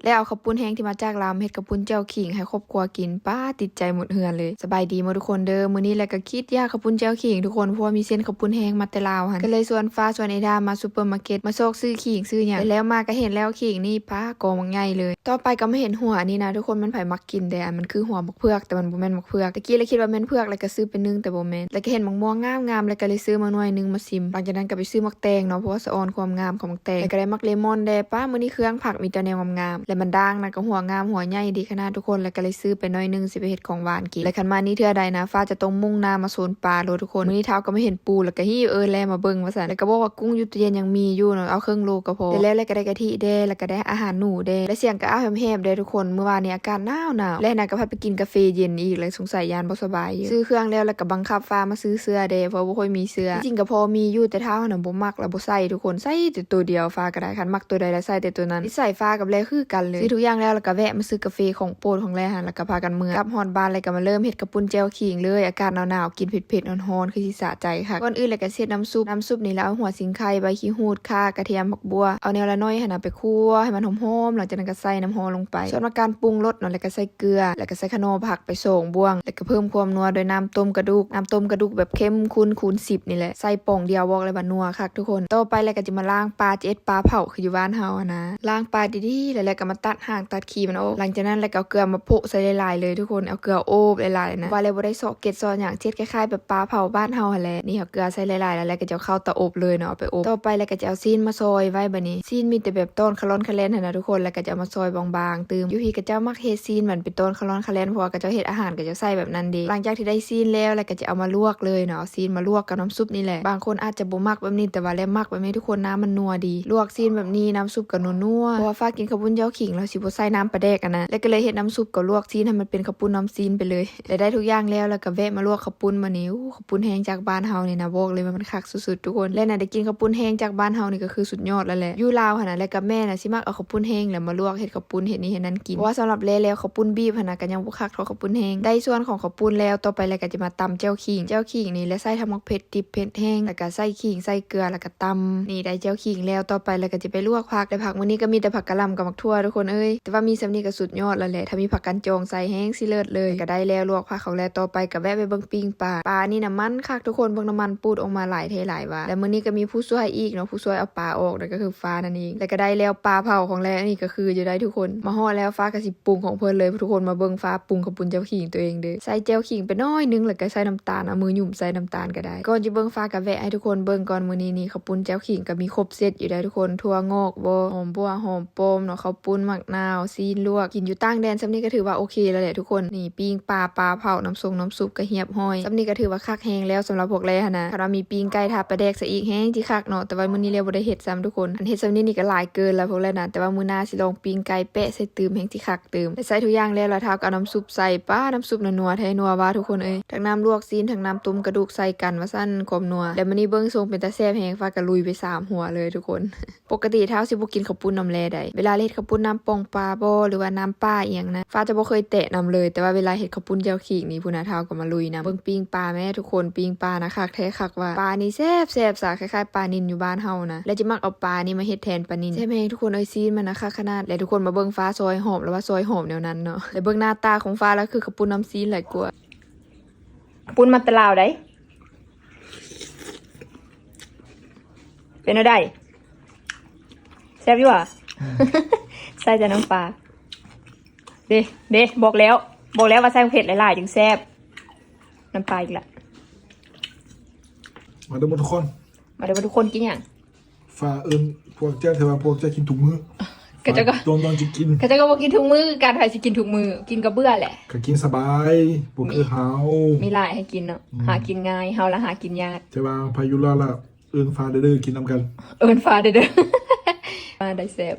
ແລ້ວເອົາເຂົ້າປຸ້ນແຫ້ງທີ່ມາຈາກລາວ ເຮັດເຂົ້າປຸ້ນແຈ່ວຂີງໃຫ້ຄອບຄົວກິນ. ປ້າ ຕິດໃຈໝົດເຮືອນເລີຍ. ສະບາຍດີໝົດທຸກຄົນເດີ. ມື້ນີ້ແຫຼະກໍຄິດຢາກເຂົ້າປຸ້ນແຈ່ວຂີງທຸກຄົນ ເພາະວ່າມີເສັ້ນເຂົ້າປຸ້ນແຫ້ງມາແຕ່ລາວຫັ້ນ ກໍເລີຍຊວນຟ້າຊວນເອດາມາຊຸບເປີມາເກັດ ມາຊອກຊື້ຂີງຊື້ຫຍັງ. ແລ້ວມາກໍເຫັນແລ້ວຂີງນີ້ ປ້າ ກອງບັກໃຫຍ່ເລີຍ. ຕໍ່ໄປກໍມາເຫັນຫົວນີ້ນະທຸກຄົນ ມັນໃຜມັກກິນແດ່ ອັນມັນຄືຫົວໝາກເຜືອກ ແຕ່ມັນບໍ່ແມ່ນໝາກເຜືອກ. ຕະກີ້ລະຄິດວ່າແມ່ນເຜືອກ ແລ້ວກໍຊື້ໄປໜຶ້ງ ແຕ່ບໍ່ແມ່ນ. ແລ້ວກໍເຫັນໝາກມ່ວງງາມໆ ແລ້ວກໍເລີຍຊື້ມາໜ່ວຍໜຶ່ງມາຊິມ. ຫຼັງຈາກນັ້ນກໍໄປຊື້ໝາກແຕງເນາະ ເພາະວ່າສະອອນຄວາມງາມຂອງໝາກແຕງ. ແລ້ວກໍໄດ້ໝາກເລມອນແດ່. ປ້າ ມື້ນີ້ເຄື່ອງຜັກມີແຕ່ແນວງາມໆ ແລະມັນດ່າງນະ ກໍຫົວງາມຫົວໃຫຍ່ດີຂະໜາດທຸກຄົນ. ແລ້ວກໍເລີຍຊື້ໄປໜ້ອຍໜຶ່ງ ຊິໄປເຮັດຂອງຫວານກິນ. ແລະຄັນມານີ້ເທື່ອໃດນະ ຟ້າຈະຕ້ອງມຸ່ງໜ້າມາໂຊນປາໂລດທຸກຄົນ. ມື້ນີ້ທ້າວກໍມາເຫັນປູ ແລ້ວກໍຮີບເອີ້ນແລ່ມາເບິ່ງວ່າຊັ້ນ. ແລ້ວກໍບອກວ່າກຸ້ງຢູ່ຕູ້ເຢັນຍັງມີຢູ່ເນາະ ເອົາເຄິ່ງໂລກໍພໍ. ແລ້ວ ແລ້ວກໍໄດ້ກະທິແດ່ ແລ້ວກໍໄໄດ້ອາຫານໜູແດ່ ແລະສຽງກໍອ້າວແຮບໆເດ້ທຸກຄົນ. ມື້ວານນີ້ອາກາດໜາວໆ ແລະຫັ້ນນະກໍພັດໄປກິນກາເຟເຢັນອີກ ແລະສົງໄສຢ້ານບໍ່ສະບາຍຢູ່. ຊື້ເຄື່ອງແລ້ວ ແລ້ວກໍບັງຄັບຟ້າມາຊື້ເສື້ອເດ້ ເພາະວ່າບໍ່ຄ່ອຍມີເສື້ອ. ທີ່ຈິງກໍພໍມີຢູ່ ແຕ່ທ້າວຫັ້ນນະບໍ່ມັກ ແລ້ວບໍ່ໃສ່ທຸກຄົນ ໃສ່ແຕ່ໂຕດຽວ. ຟ້າກໍໄດ້ ຄັນມັກໂຕໃດລະໃສ່ແຕ່ໂຕນັ້ນ. ນິໄສຟ້າກັບແລຄືກັນເລີຍ. ຊື້ທຸກຢ່າງແລ້ວ ແລ້ວກໍແວະມາຊື້ກາເຟຂອງໂປດຂອງແລຫັ້ນ ແລ້ວກໍພາກັນເມືອ. ກັບຮອດບ້ານແລ້ວກໍມາເລີ່ມເຮັດເຂົ້າປຸ້ນແຈ່ວຂີງເລີຍ. ອາກາດໜາວໆ ກິນເຜັດໆ ຮ້ອນໆ ຄືຊິສະໃຈຄັກ. ກ່ອນອື່ນແລ້ວກໍຊິເຮັດນ້ຳຊຸບ. ນ້ຳຊຸບນີ້ແລ້ວເອົາຫົວຊິງໄຄ ໃບຂີ້ຫູດ ຂ່າ ກະທຽມ ຜັກບົ່ວ ເອົາແນວລະໜ້ອຍຫັ້ນນະ ໄປຂົ້ວໃຫ້ມັນຫອມໆ. ຫຼັງຈາກນັ້ນກໍໃສ່ນ້ຳຮ້ອນລົງໄປ. ສ່ວນວ່າການປຸງລົດເນາະ ແລ້ວກໍໃສ່ເກືອ ແລ້ວກໍໃສ່ຂະໜໍ່ຜັກໄປສອງບ່ວງ ແລ້ວກໍເພີ່ມຄວາມນົວດ້ວຍນ້ຳຕົ້ມກະດູກ ນ້ຳຕົ້ມກະດູກແບບເຂັ້ມຂຸ້ນຄູນສິບນີ້ແຫຼະ. ໃສ່ປ່ອງດຽວ ບອກເລີຍວ່ານົວຄັກທຸກຄົນ. ຕໍ່ໄປແລ້ວກໍຈະມາລ້າງປາ ຈະເຮັດປາເຜົາຄືຢູ່ບ້ານເຮົາຫັ້ນນະ. ລ້າງປາດີໆ ແລ້ວ ແລ້ວກໍມາຕັດຫາງຕັດຂີ້ມັນອອກ. ຫຼັງຈາກນັ້ນແລ້ວກໍເອົາເກືອມາໂປະໃສ່ຫຼາຍໆເລີຍທຸກຄົນ ເອົາເກືອໂອບຫຼາຍໆນະ. ວ່າແລ້ວບໍ່ໄດ້ຊອກເກັດຊອກຫຍັງ ເຮັດຄ້າຍໆແບບປາເຜົາບ້ານເຮົາຫັ້ນແຫຼະ. ນີ້ເອົາເກືອໃສ່ຫຼາຍໆ ແລ້ວ ແລ້ວກໍຈະເອົາເຂົ້າເຕົາອົບເລີຍເນາະ ເອົາໄປອົບ. ຕໍ່ໄປແລ້ວກໍຈະເອົາຊີ້ນມາຊອຍໄວ້. ບາດນີ້ຊີ້ນມີແຕ່ແບບຕອນຂະລ່ອນຂະແລ່ນຫັ້ນນະທຸກຄົນ ແລ້ວກໍຈະເອົາມາຊອຍບາງໆຕື່ມ. ຢູ່ພີ້ເຂົາເຈົ້າມັກເຮັດຊີ້ນມັນເປັນຕອນຂະລ່ອນຂະແລ່ນ ເພາະວ່າເຂົາເຈົ້າເຮັດອາຫານ ເຂົາເຈົ້າໃສ່ແບບນັ້ນເດ້. ຫຼັງຈາກທີ່ໄດ້ຊີ້ນແລ້ວ ແລ້ວກໍຈະເອົາມາລວກເລີຍເນາະ ເອົາຊີ້ນມາລວກກັບນ້ຳຊຸບນີ້ແຫຼະ. ບາງຄົນອາດຈະບໍ່ມັກແບບນີ້ ແຕ່ວ່າແລ້ວມັກແບບນີ້ທຸກຄົນ ນ້ຳມັນນົວດີ. ລວກຊີ້ນແບບນີ້ ນ້ຳຊຸບກໍນົວໆ ເພາະວ່າຟ້າກິນເຂົ້າປຸ້ນແຈ່ວຂີງ ແລ້ວຊິບໍ່ໃສ່ນ້ຳປາແດກຫັ້ນນະ ແລ້ວກໍເລີຍເຮັດນ້ຳຊຸບກັບລວກຊີ້ນໃຫ້ມັນເປັນເຂົ້າປຸ້ນນ້ຳຊີ້ນໄປເລີຍ. ແລ້ວໄດ້ທຸກຢ່າງແລ້ວ ແລ້ວກໍແວະມາລວກເຂົ້າປຸ້ນ. ບາດນີ້ ໂອ້ ເຂົ້າປຸ້ນແຫ້ງຈາກບ້ານເຮົານີ້ນະ ບອກເລີຍວ່າມັນຄັກສຸດໆທຸກຄົນ. ແລະນະ ໄດ້ກິນເຂົ້າປຸ້ນແຫ້ງຈາກບ້ານເຮົານີ້ກໍຄືສຸດຍອດແລ້ວແຫຼະ. ຢູ່ລາວຫັ້ນນະ ແລ້ວກໍແມ່ນະ ຊິມັກເອົາເຂົ້າປຸ້ນແຫ້ງແລ້ວມາລວກເຮັດເຂົ້າປຸ້ນ ເຮັດນີ້ເຮັດນັ້ນກິນ. ເພາະວ່າສຳລັບແລແລ້ວ ເຂົ້າປຸ້ນບີບຫັ້ນນະ ກໍຍັງບໍ່ຄັກເທົ່າເຂົ້າປຸ້ນແຫ້ງ. ໄດ້ສ່ວນຂອງເຂົ້າປຸ້ນແລ້ວ ຕໍ່ໄປແລ້ວກໍຈະມາຕຳແຈ່ວຂີງ. ແຈ່ວຂີງນີ້ ແລ້ວໃສ່ທັງໝາກເຜັດດິບເຜັດແຫ້ງ ແລ້ວກໍໃສ່ຂີງໃສ່ເກືອ ແລ້ວກໍຕຳ. ນີ້ໄດ້ແຈ່ວຂີງແລ້ວ ຕໍ່ໄປແລ້ວກໍຈະໄປລວກຜັກ. ແລ້ວຜັກມື້ນີ້ກໍມີແຕ່ຜັກກະຫຼ່ຳກັບໝາກຖົ່ວທຸກຄົນເອີຍ. ແຕ່ວ່າມີສ່ຳນີ້ກໍສຸດຍອດແລ້ວແຫຼະ ຖ້າມີຜັກກັນຈອງໃສ່ແຮງຊິເລີດເລີຍ. ກໍໄດ້ແລ້ວລວກຜັກເຮົາແລ້ວ ຕໍ່ໄປກໍແວະໄປເບິ່ງປີ້ງປາ. ປານີ້ນ້ຳມັນຄັກທຸກຄົນ ເບິ່ງນ້ຳມັນປູດອອກມາຫຼາຍແທ້ຫຼາຍວ່າ. ແລ້ວມື້ນີ້ກໍມີຜູ້ຊ່ວຍອີກເນາະ ຜູ້ຊ່ວຍເອົາປາອອກ ນັ້ນກໍຄືຟ້ານັ້ນເອງ. ແລ້ວກໍໄດ້ແລ້ວປາເຜົາຂອງແລ ອັນນີ້ກໍຄືຢູ່ໄດ້ທຸກຄົນ. ມາຮອດແລ້ວຟ້າກໍຊິປຸງຂອງເພິ່ນເລີຍ ທຸກຄົນມາເບິ່ງຟ້າປຸງເຂົ້າປຸ້ນແຈ່ວຂີງຕົວເອງເດີ້. ໃສ່ແຈ່ວຂີງໄປໜ້ອຍໜຶ່ງ ແລ້ວກໍໃສ່ນ້ຳຕານ ເອົາມືຫຍຸ້ມໃສ່ນ້ຳຕານກໍໄດ້. ກ່ອນຈະເບິ່ງ ຟ້າກໍແວະໃຫ້ທຸກຄົນເບິ່ງກ່ອນ. ມື້ນີ້ນີ້ເຂົ້າປຸ້ນແຈ່ວຂີງກໍມີຄົບເຊັດຢູ່ໄດ໋ທຸກຄົນ ຖົ່ວງອກບໍ ຫອມບົ່ວ ຫອມປ້ອມເນາະ ເຂົ້າປຸ້ນ ໝາກນາວ ຊີ້ນລວກ. ກິນຢູ່ຕ່າງແດນສ່ຳນີ້ກໍຖືວ່າໂອເຄແລ້ວແຫຼະທຸກຄົນ. ນີ້ປີ້ງປາ ປາເຜົາ ນ້ຳຊົງນ້ຳຊຸບກໍຮຽບຮ້ອຍ. ສ່ຳນີ້ກໍຖືວ່າຄັກແຮງແລ້ວສຳລັບພວກແລຫັ້ນນະ. ຄັນວ່າມີປີ້ງໄກ່ທາປາແດກຊະອີກແຮງຊິຄັກເນາະ. ແຕ່ວ່າມື້ນີ້ແລບໍ່ໄດ້ເຮັດຊ້ຳທຸກຄົນ ອັນເຮັດສ່ຳນີ້ນີ້ກໍຫຼາຍເກີນແລ້ວພວກແລນະ. ແຕ່ວ່າມື້ໜ້າຊິລອງປີ້ງໄກ່ແປະໃສ່ຕື່ມແຮງຊິຄັກ ຕື່ມ ແລ້ວໃສ່ທຸກຢ່າງແລ້ວ ລະທ້າວກໍເອົານ້ຳຊຸບໃສ່. ປ້າ ນ້ຳຊຸບນະນົວແທ້ ນົວວ່າທຸກຄົນເອີຍ. ທັງນ້ຳລວກຊີ້ນ ທັງນ້ຳຕົ້ມກະດູກໃສ່ກັນວ່າຊັ້ນ ຄວາມນົວ. ແລ້ວມື້ນີ້ເບິ່ງຊົງເປັນຕາແຊບແຮງ ຟ້າກໍລຸຍໄປສາມຫົວເລີຍທຸກຄົນ. ປົກກະຕິທ້າວຊິບໍ່ກິນເຂົ້າປຸ້ນນຳແລໃດ. ເວລາເຮັດເຂົ້າປຸ້ນນ້ຳປ່ອງປາບໍ ຫຼືວ່ານ້ຳປາອີ່ຫຍັງນະ ຟ້າຈະບໍ່ເຄີຍແຕະນຳເລີຍ. ແຕ່ວ່າເວລາເຮັດເຂົ້າປຸ້ນແຈ່ວຂີງນີ້ພຸ້ນນະ ທ້າວກໍມາລຸຍນຳ. ເບິ່ງປີ້ງປາແມ້ທຸກຄົນ ປີ້ງປານະຄັກແທ້ຄັກວ່າ. ປານີ້ແຊບໆຊະ ຄ້າຍໆປານິນຢູ່ບ້ານເຮົານະ ແລະຈະມັກເອົາປານີ້ມາເຮັດແທນປານິນ. ແຊບແຮງທຸກຄົນເອີຍ ຊີ້ນມັນນະຄັກຂະໜາດ. ແລະທຸກຄົນມາເບິ່ງຟ້າຊອຍຫອມ ລະວ່າຊອຍຫອມແນວນັ້ນເນາະ. ແລະເບິ່ງໜ້າຕາຂອງຟ້າລະຄືເຂົ້າປຸ້ນນ້ຳຊີ້ນຫຼາຍກວ່າ. ເຂົ້າປຸ້ນມາແຕ່ລາວໃດ໋. ເປັນແນວໃດ? ແຊບຢູ່ຫວາ? ໃສ່ແຕ່ນ້ຳປາ. ເດ້ ເດ້ ບອກແລ້ວ ບອກແລ້ວວ່າໃສ່ເຜັດຫຼາຍໆຈຶ່ງແຊບ. ນ້ຳປາອີກລະ. ມາເດີໝົດທຸກຄົນ ມາເດີໝົດທຸກຄົນ. ກິນຫຍັງ? ຟ້າເອີ້ນພວກເຈົ້າ ແຕ່ວ່າພວກເຈົ້າກິນທຸກມື້. ເຂົາເຈົ້າກໍ ຕ້ອງ ຕ້ອງຊິກິນ ເຂົາເຈົ້າກໍບໍ່ກິນທຸກມື້ຄືກັນ. ໃຜຊິກິນທຸກມື້? ກິນກໍເບື່ອແຫຼະ. ກໍກິນສະບາຍ ບໍ່ຄືເຮົາ. ມີຫຼາຍໃຫ້ກິນເນາະ. ອືມ ຫາກິນງ່າຍ ເຮົາລະຫາກິນຍາກ. ແຕ່ວ່າໃຜຢູ່ລາວລະເອີ້ນຟ້າເດີ ກິນນຳກັນ. ເອີ້ນຟ້າເດີ ມາໄດ້ແຊບ.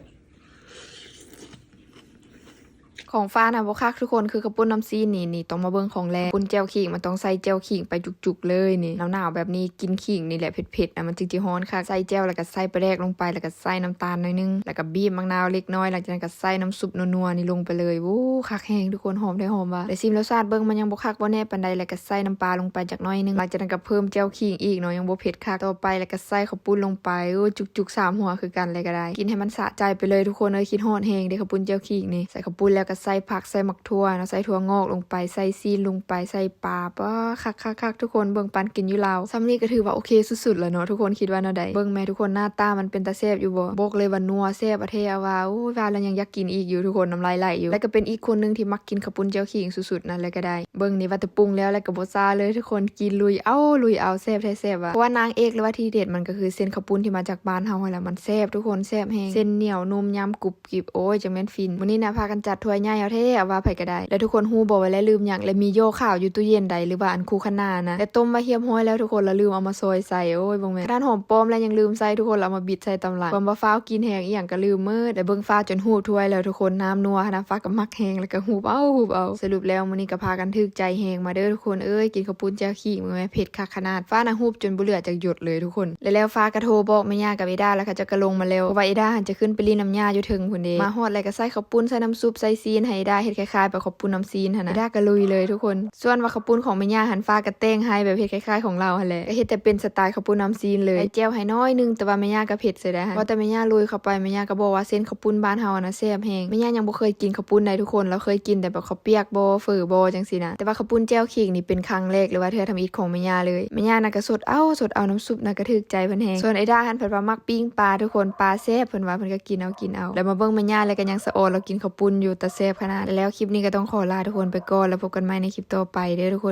ໂຄ ຂອງຟ້ານະບໍ່ຄັກທຸກຄົນ ຄືເຂົ້າປຸ້ນນ້ຳຊີ້ນນີ້ ນີ້ຕ້ອງມາເບິ່ງຂອງແລງ. ເຂົ້າປຸ້ນແຈ່ວຂີງ ມັນຕ້ອງໃສ່ແຈ່ວຂີງໄປຈຸກໆເລີຍນີ້. ໜາວໆແບບນີ້ກິນຂີງນີ້ແຫຼະເຜັດໆນະ ມັນຈຶ່ງຊິຮອນຄັກ. ໃສ່ແຈ່ວແລ້ວກໍໃສ່ປາແດກລົງໄປ ແລ້ວກໍໃສ່ນ້ຳຕານໜ້ອຍໜຶ່ງ ແລ້ວກໍບີບໝາກນາວເລັກນ້ອຍ ຫຼັງຈາກນັ້ນກໍໃສ່ນ້ຳຊຸບນົວໆນີ້ລົງໄປເລີຍ. ໂອ້ ຄັກແຮງທຸກຄົນ ຫອມແທ້ຫອມວ່າ. ແລ້ວຊີມລົດຊາດເບິ່ງ ມັນຍັງບໍ່ຄັກບໍ່ແນ່ປານໃດ ແລ້ວກໍໃສ່ນ້ຳປາລົງໄປຈັກໜ້ອຍໜຶ່ງ. ຫຼັງຈາກນັ້ນກໍເພີ່ມແຈ່ວຂີງອີກເນາະ ຍັງບໍ່ເຜັດຄັກ. ຕໍ່ໄປແລ້ວກໍໃສ່ເຂົ້າປຸ້ນລົງໄປ. ໂອ້ ຈຸກໆສາມຫົວຄືກັນເລີຍກໍໄດ້. ກິນໃຫ້ມັນສະໃຈໄປເລີຍທຸກຄົນເອີຍ ຄິດຮອດແຮງເດ້ເຂົ້າປຸ້ນແຈ່ວຂີງນີ້. ໃສ່ເຂົ້າປຸ້ນແລ້ວກໍໃສ່ຜັກ ໃສ່ໝາກຖົ່ວເນາະ ໃສ່ຖົ່ວງອກລົງໄປ ໃສ່ຊີ້ນລົງໄປ ໃສ່ປາ. ປ້າ ຄັກໆໆ ທຸກຄົນ ເບິ່ງປານກິນຢູ່ລາວ ສ່ຳນີ້ກໍຖືວ່າໂອເຄສຸດໆແລ້ວເນາະ. ທຸກຄົນຄິດວ່າແນວໃດ? ເບິ່ງແມ້ທຸກຄົນ ໜ້າຕາມັນເປັນຕາແຊບຢູ່ບໍ່? ບອກເລີຍວ່ານົວ ແຊບແທ້ວ່າ. ໂອ້ຍ ວ່າແລ້ວຍັງຢາກກິນອີກຢູ່ທຸກຄົນ ນ້ຳລາຍໄຫຼຢູ່. ແລ້ວກໍເປັນອີກຄົນໜຶ່ງທີ່ມັກກິນເຂົ້າປຸ້ນແຈ່ວຂີງສຸດໆນະ ແລ້ວກໍໄດ້. ເບິ່ງນີ້ວ່າແຕ່ປຸງແລ້ວ ແລ້ວກໍບໍ່ຊ້າເລີຍທຸກຄົນ ກິນລຸຍເອົາ ລຸຍເອົາ ແຊບແທ້ແຊບວ່າ. ເພາະວ່ານາງເອກ ຫຼືວ່າທີເດັດມັນກໍຄືເສັ້ນເຂົ້າປຸ້ນທີ່ມາຈາກບ້ານເຮົາຫັ້ນແຫຼະ ມັນແຊບທຸກຄົນ ແຊບແຮງ. ເສັ້ນໜຽວນຸ່ມ ຍຳກຸບກິບ ໂອ້ຍ ຈັ່ງແມ່ນຟິນ. ມື້ນີ້ນະພາກັນຈັດຖ້ວຍໃຫຍ່ເອົາແທ້ ເອົາວ່າໃຜກໍໄດ້. ແລ້ວທຸກຄົນຮູ້ບໍ່ວ່າແລະລືມຫຍັງ? ແລະມີຍໍຂາວຢູ່ຕູ້ເຢັນໃດ ຫຼືວ່າອັນຄູຄະນານະ ແລະຕົ້ມໄວ້ຮຽບຮ້ອຍແລ້ວທຸກຄົນ ລະລືມເອົາມາຊອຍໃສ່. ໂອ້ຍ ບໍ່ແມ່ນ ຂະໜາດຫອມປ້ອມແລະຍັງລືມໃສ່ທຸກຄົນ ລະເອົາມາບິດໃສ່ຕຳຫຼັງ. ຄວາມວ່າຟ້າວກິນແຮງ ອີ່ຫຍັງກໍລືມໝົດ. ແລະເບິ່ງຟ້າຈົນຫູບຖ້ວຍແລ້ວທຸກຄົນ ນ້ຳນົວຫັ້ນນະ ຟ້າກໍມັກແຮງ ແລ້ວກໍຫູບເອົາ ຫູບເອົາ. ສະຫຼຸບແລ້ວມື້ນີ້ກໍພາກັນຖືກໃຈແຮງມາເດີທຸກຄົນເອີຍ ກິນເຂົ້າປຸ້ນແຈ່ວຂີງ ແມ່ນເຜັດຄັກຂະໜາດ. ຟ້ານະຫູບຈົນບໍ່ເຫຼືອຈັກຢົດເລີຍທຸກຄົນ. ແລ້ວຟ້າກໍໂທບອກແມ່ຍ່າກັບເອດາ ແລ້ວເຂົາເຈົ້າກໍລົງມາແລ້ວ ເພາະວ່າເອດາຫັ້ນຈະຂຶ້ນໄປຫຼິ້ນນ້ຳຍ່າຢູ່ເທິງພຸ້ນເດ້. ມາຮອດແລ້ວກໍໃສ່ເຂົ້າປຸ້ນ ໃສ່ນ້ຳຊຸບ ໃສ່ຊີ້ນ ໃຫ້ເອດາເຮັດຄ້າຍໆແບບເຂົ້າປຸ້ນນ້ຳຊີ້ນຫັ້ນນະ. ເອດາກໍລຸຍເລີຍທຸກຄົນ. ສ່ວນວ່າເຂົ້າປຸ້ນຂອງແມ່ຍ່າຫັ້ນ ຟ້າກໍແຕ່ງໃຫ້ແບບເຮັດຄ້າຍໆຂອງລາວຫັ້ນແຫຼະ ກໍເຮັດແຕ່ເປັນສະໄຕເຂົ້າປຸ້ນນ້ຳຊີ້ນເລີຍ. ໃສ່ແຈ່ວໃຫ້ໜ້ອຍໜຶ່ງ ແຕ່ວ່າແມ່ຍ່າກໍເຜັດໃສ່ໄດ້ຫັ້ນ. ເວົ້າແຕ່ແມ່ຍ່າລຸຍເຂົ້າໄປ ແມ່ຍ່າກໍບອກວ່າເສັ້ນເຂົ້າປຸ້ນບ້ານເຮົານະແຊບແຮງ. ແມ່ຍ່າຍັງບໍ່ເຄີຍກິນເຂົ້າປຸ້ນໃດທຸກຄົນ ລາວເຄີຍກິນແຕ່ແບບເຂົ້າປຽກບໍ່ ເຝີບໍ່ ຈັ່ງຊີ້ນະ. ແຕ່ວ່າເຂົ້າປຸ້ນແຈ່ວຂີງນີ້ເປັນຄັ້ງແລກ ຫຼືວ່າເທື່ອທຳອິດຂອງແມ່ຍ່າເລີຍ. ແມ່ຍ່ານະກໍສົດເອົາ ສົດເອົາ ນ້ຳຊຸບນະກໍຖືກໃຈເພິ່ນແຮງ. ສ່ວນເອດາຫັ້ນເພິ່ນວ່າມັກປີ້ງປາທຸກຄົນ ປາແຊບເພິ່ນວ່າ ເພິ່ນກໍກິນເອົາ ກິນເອົາ. ແລ້ວມາເບິ່ງແມ່ຍ່າແລ້ວກໍຍັງສະອອນ ລາວກິນເຂົ້າປຸ້ນຢູ່ ຕາແຊບຂະໜາດ. ແລ້ວຄລິບນີ້ກໍຕ້ອງຂໍລາທຸກຄົນໄປກ່ອນ ແລ້ວພົບກັນໃໝ່ໃນຄລິບຕໍ່ໄປເດີທຸກຄົນ.